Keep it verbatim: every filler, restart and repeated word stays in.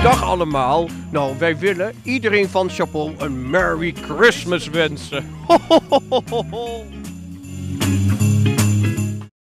Dag allemaal. Nou, wij willen iedereen van Sjaapol een Merry Christmas wensen. Ho, ho, ho, ho, ho.